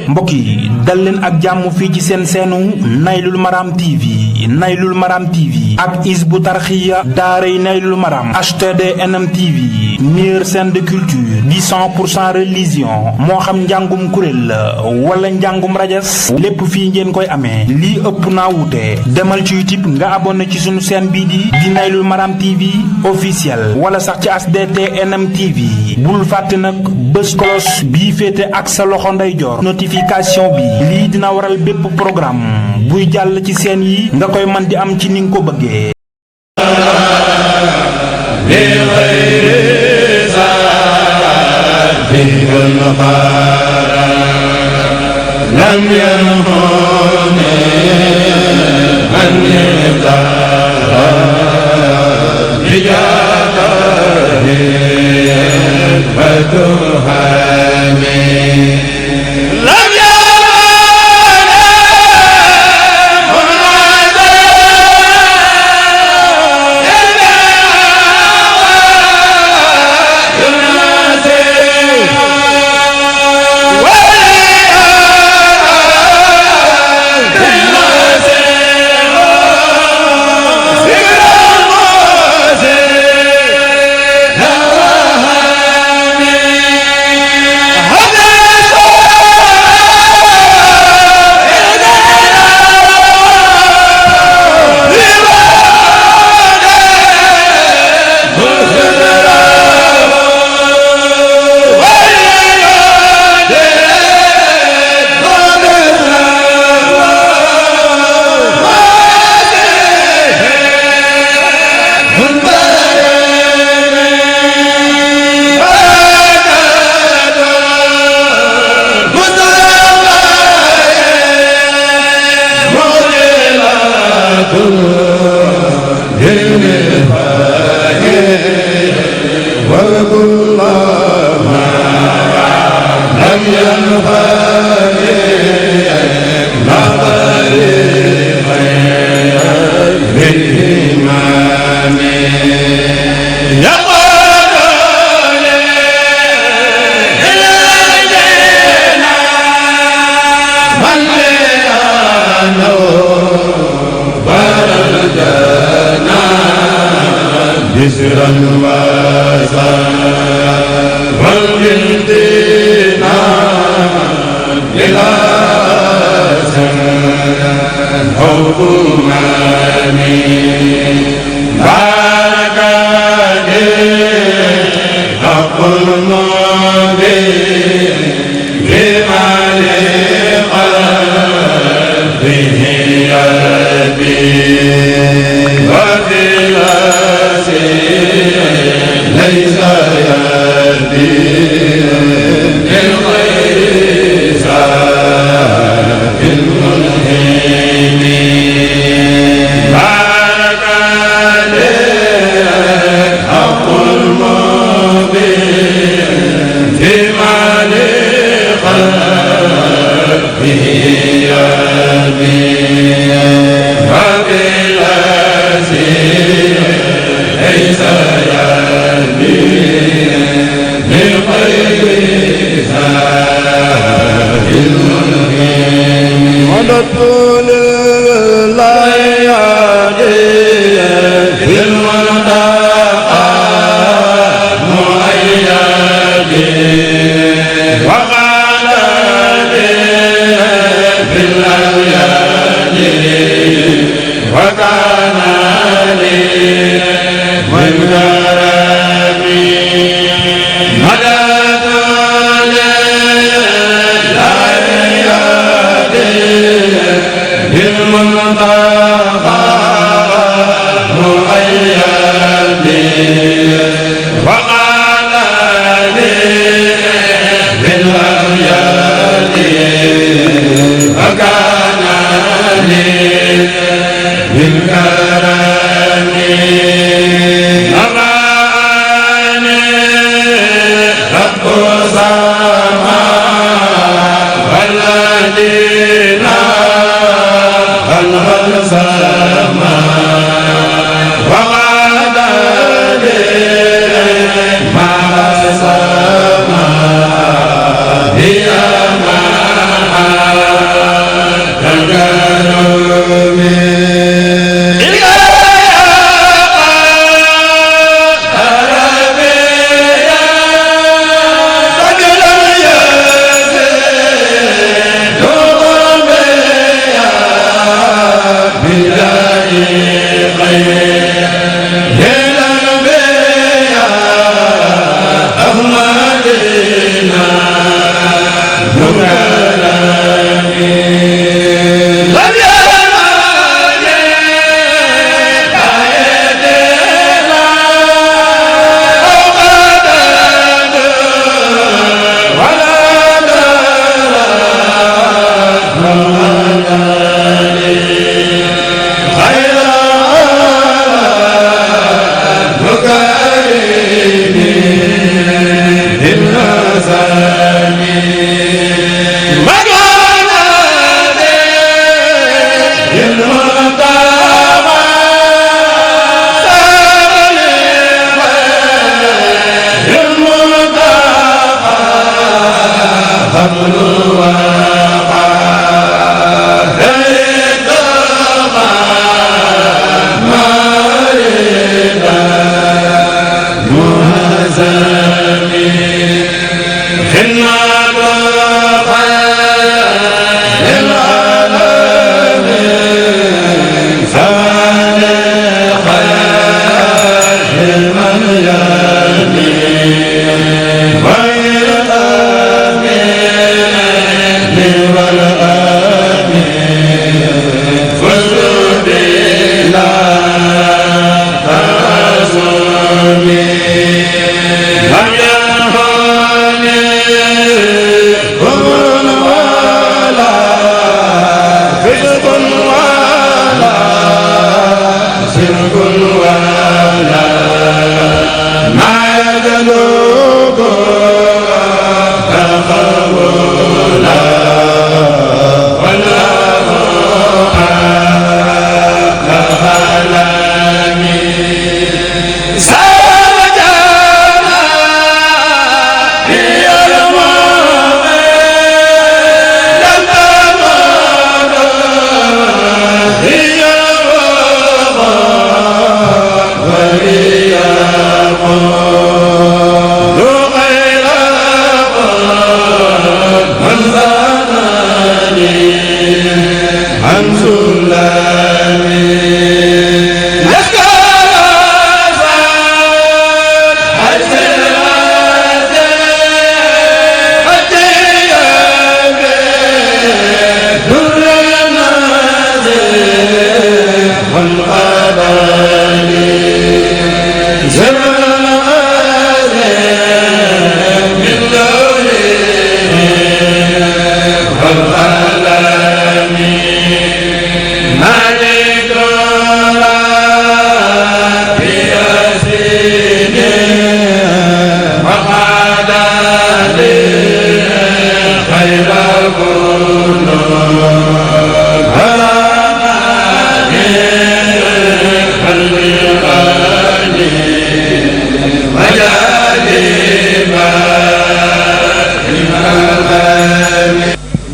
mbokk yi dal leen ak jàmm fii ci seen seenu Naylul Maram TV Naylul Maram TV ak Hizbut Tarqiyyah daaray Naylul Maram HTDNM TV meilleure chaîne de culture di 100% religion moo xam njàngum kuréel la wala njàngum rajas lépp fii ngeen koy amee lii ëpp naa wute demal ci YouTube nga abonné ci sunu chaîne bii di Naylul Maram TV officiel wala sax ci HTDNM TV bul fàtte nag bés cloche bii féete ak sa loxo ndeyjoor notification bi lii dina waral bépp programme buy jàll ci seen yi nga koy man di am ci ni nga ko bëggee. Hada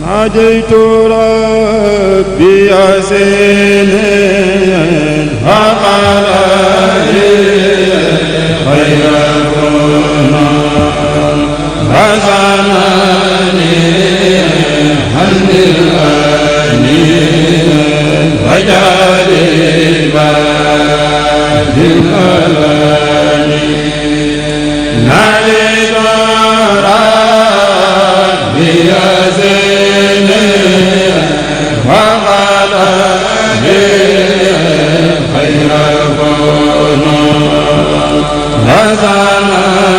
ناديت ربي حسين وقال لي خير كنا وزانني عن الأني وجعلي بعد الألاني ناديت ربي حسين وقال لي خير كنا وزانني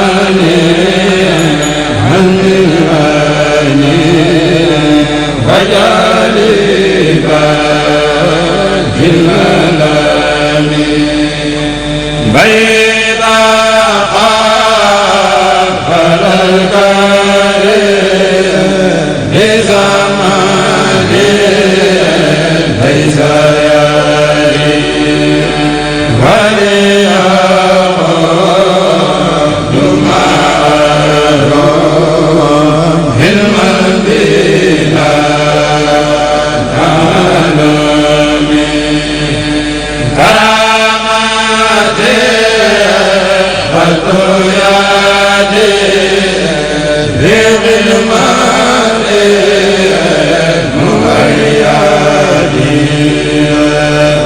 عن الأني وجعلي بعد الألاني بيضاء قبل الكريم بزماني ليس يالي وليعود ما أروم علما بلا تعلمي كرامتي قد يدي بغلماني مغيادي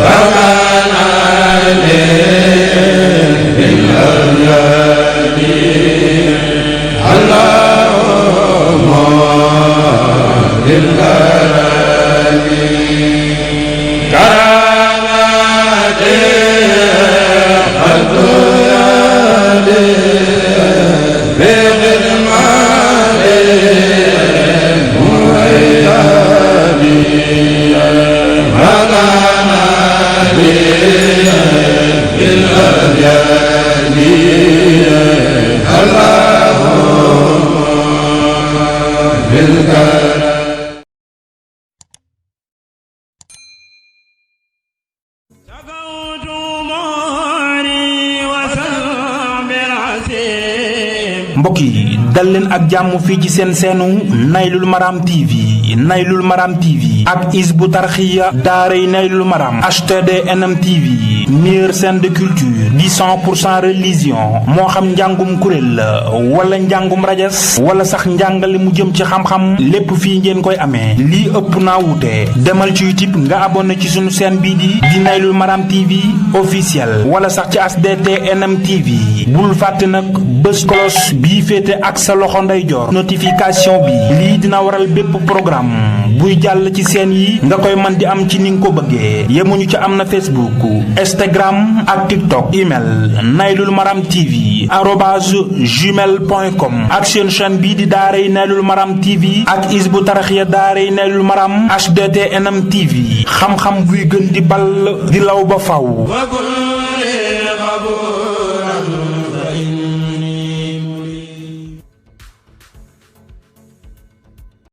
وكان لي بالأولاد اللهم للكرم كرامتي قد يدي بغلماني مغيادي وكان لي بالأولاد اللهم بالكرم mbokk yi dal leen ak jàmm fii ci seen seenu Naylul Maram TV Naylul Maram TV ak Hizbut Tarqiyyah daaray Naylul Maram HTD NM TV meilleure chaîne de culture di 100% religion moo xam njàngum kuréel la wala njàngum rajas wala sax njàngale mu jëm ci xam-xam lépp fii ngeen koy amee lii ëpp naa wuute demal ci YouTube nga abonné ci sunu chaîne bii di Naylul Maram TV officiel wala sax ci HTD NM TV bul fàtte nag bés cloche bii féete ak sa loxo ndeyjoor notification bi lii dina waral bépp programme buy jàll ci seen yi nga koy man di am ci ni nga ko bëggee yemuñu ci am na Facebook Instagram ak TikTok email Naylul Maram TV @gmail.com ak seen chaîne bii di daaray Naylul Maram TV ak Hizbut Tarqiyyah daaray Naylul Maram HDT NM TV xam-xam buy gën di ball di law ba faw